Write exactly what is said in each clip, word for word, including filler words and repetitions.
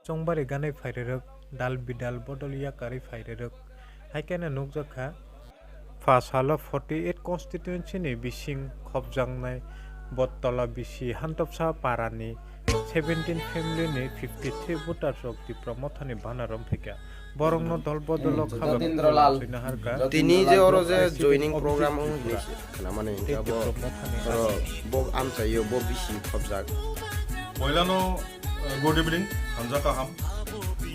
Chongbari ganwi phairwrwk, dal bidal bodol yakarwi phairwrwk. Hai kheno nukjakha, pha salo forty eight constituency ni bising khopjaknai Bottola bisi Hantopsa parani seventeen family ni fifty three voters rok Tipra Mothani bana romphikha. Borokno dol bodolo Hmm, khabam Jotindra Lal. Sinaharka. Tini je oro je I C P joining office program wng Tripura. Khnamani Tei hinkhe bo Tipra Mothani oro aswk. Bo amchaio bo bisi khopjak. Poilano, eh, good evening, sanja kaham,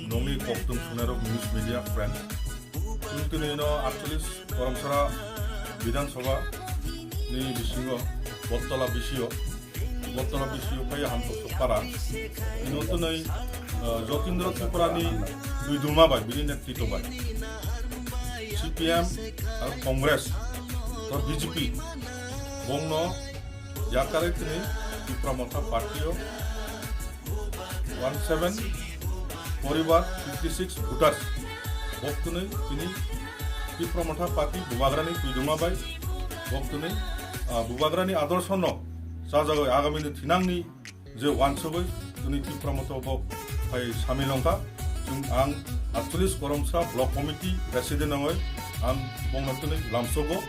nongni kokthum sunarok news media friend. Chwng tini no aatcholish Koromsara Bidhan Sabha ni bisingo Bottola bisio, Bottola bisio phai Hantopsa para. Ino twnwi, eh, Jotindra Tripura ni duiduma bai, bini netrito bai. C P M ar Congress, to B J P, bongno yakarwi tini Tipra Motha party o one seven poribar fifty six voters. Bok twnwi tini Tipra Motha party bubagrani tuiduma bai bok twnwi, ah, bubagrani adorsho no chajagwi agami ni thinangni je wansugwi tini Tipra Motha bok phai samil wngkha. Chwng ang aatcholish Koromsara Block Committee President wngwi ang bongno twnwi lamsogo.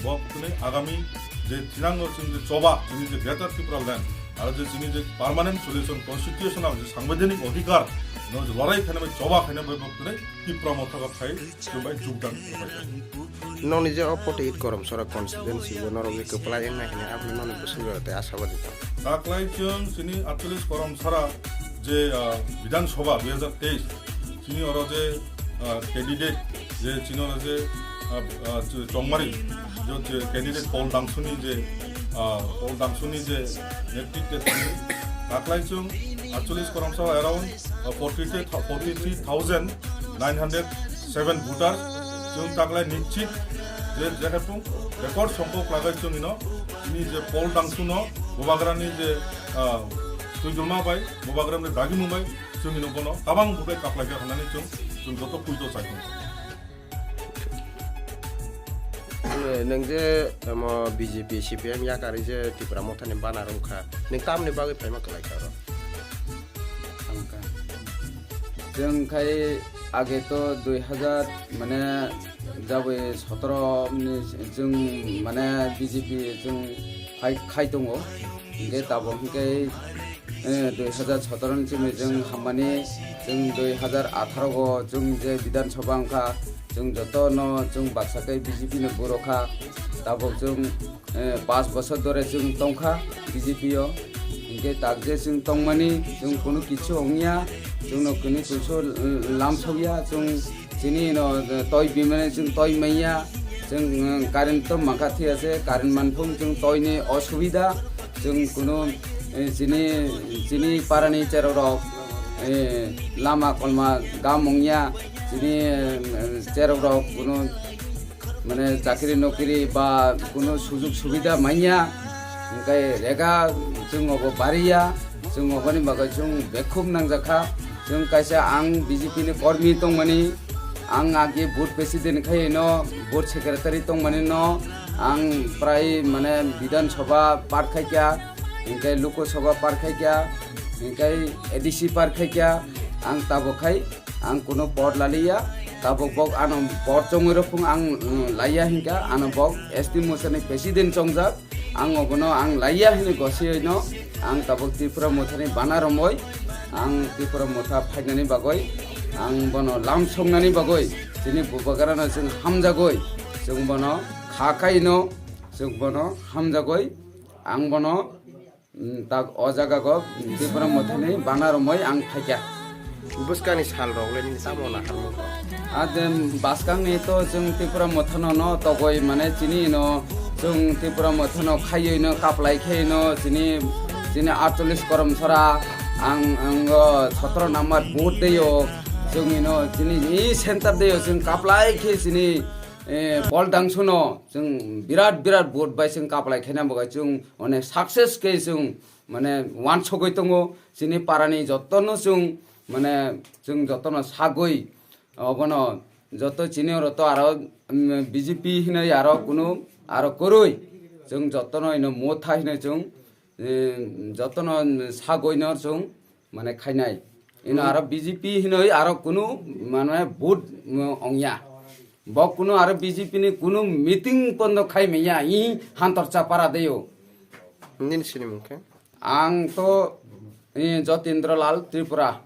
Bok twnwi agami je thinango chwng je choba, chini je Greater Tripura Land, aro je chini je permanent solution, constitutional je sangbidhanik odhikar, no je lorai khainai bai choba khainai bai bok twnwi Tipra Motha phai chwng bai jugdan khainai. Nokni je o forty eight Koromsara constituency o norok je kwplai wngnai hwnwi aboni nokni bwswk jora tei ashabadi tong. Taklai chwng chini aatcholish Koromsara je, ah, Bidhan Sabha dui hajar teis, chini oro je, ah, candidate je chini oro je, ah, ah, ch-, Chongmari je, je candidate Paul Dangsuni je, ah, Paul Dangsuni je netritwe tini taklai chwng aatcholish Koromsara around, ah, forty three, forty three thousand nine hundred seven voter chwng taklai nischit je, je haipung record songkok lagai chwng ino chini je Paul Dangsuno bubagrani je, ah, tuidulma bai bubagrani dagimung bai chwng ino bono tabang bubai kaplaikha hwnani chwng, chwng joto puito chai tongo. Nwng je omo B J P, C P M yakarwi je Tipra Mothani bana rwkha, nwng tamni bagwi phaima kwlaikha oro? Thangkha. Chwng khai age to dui hazar mane jabwi sotoro ni chwng mane B J P chwng khai, khai tongo. Hinkhe tabok hinkhe, eh, dui hazar sotoro ni chwngno chwng hammani chwng dui hazar atharo go chwng je Bidhan Sabha wngkha, chwng jotono chwng baksa khe B J P ni borok kha. Tabok chwng eh, pash bosor dore chwng tongkha B J P o. Hinkhe tak je chwng tongmani chwng kunu kichu wngya, chwngno kunu kichu lamsokya, chwng chini no, eh, toi bimani chwng toi manya, chwng, eh, current to mankha thik ase, current manphung chwng toini osubida, chwng kunu, eh, chini, chini parani cherok rok, eh, lama kolma gam wngya, chini, eh, cherok rok kunu mane chakri nokri ba kuno sujug subida manya, hingkai rega chwng obo bariya, chwng oboni bagwi chwng bekhum nangjakha. Chwng kaisa ang B J P ni kormi tongmani, ang age booth president khai no, booth secretary tongmani no, ang prai mane Bidhan Sabha part khaikya, hingkai Lok Sabha part khaikya, hingkai A D C part khaikya, ang tabo khai ang kuno por laliya, tabok bok ano por chongwi rok phung ang, mm, laiya hinkha, ano bok S T Motha ni president chongjak, ang obono ang laiya hinwi gosiyoino, ang tabok Tripura Motha ni bana romwi, ang Tripura Motha phainani bagwi, ang bono lam songnani bagwi, chini bubagrano chwng hamjagwi, chwng bono kha khaino, chwng bono hamjagwi, ang bono Mm, tak o jaga go Tipra Mothani bana romwi ang phaikha. Bwskangni sal rok le nini tamo naharmung kho? Ade bwskangni to chwng Tipra Mothano no togwi mane chini no chwng Tipra Mothano khaiwi no kaplai khe no chini, chini aatcholish Koromsara ang, ang o sotoro number booth deyo chwng no chini i center deyo chwng kaplai khe chini, eh, Paul Dangsuno chwng birat birat vote bai chwng kaplai khe na bagwi chwng onek success khe chwng mane wansugwi tongo, chini parani jotono chwng mane chwng jotono sagwi obono joto chini oro to aro, mm, B J P hinwi aro kunu aro kwrwi chwng jotono ino Motha hinwi chwng, mm, jotono sagwino chwng mane khainai. Ino aro B J P hinoi aro kunu mane vote, mm, ongya. Bo kunu aro B J P ni kunu meeting pondo khai manya i hantor chapara deyo. Nini sinimung khe? Ang to, eh, Jotindra Lal Tripura.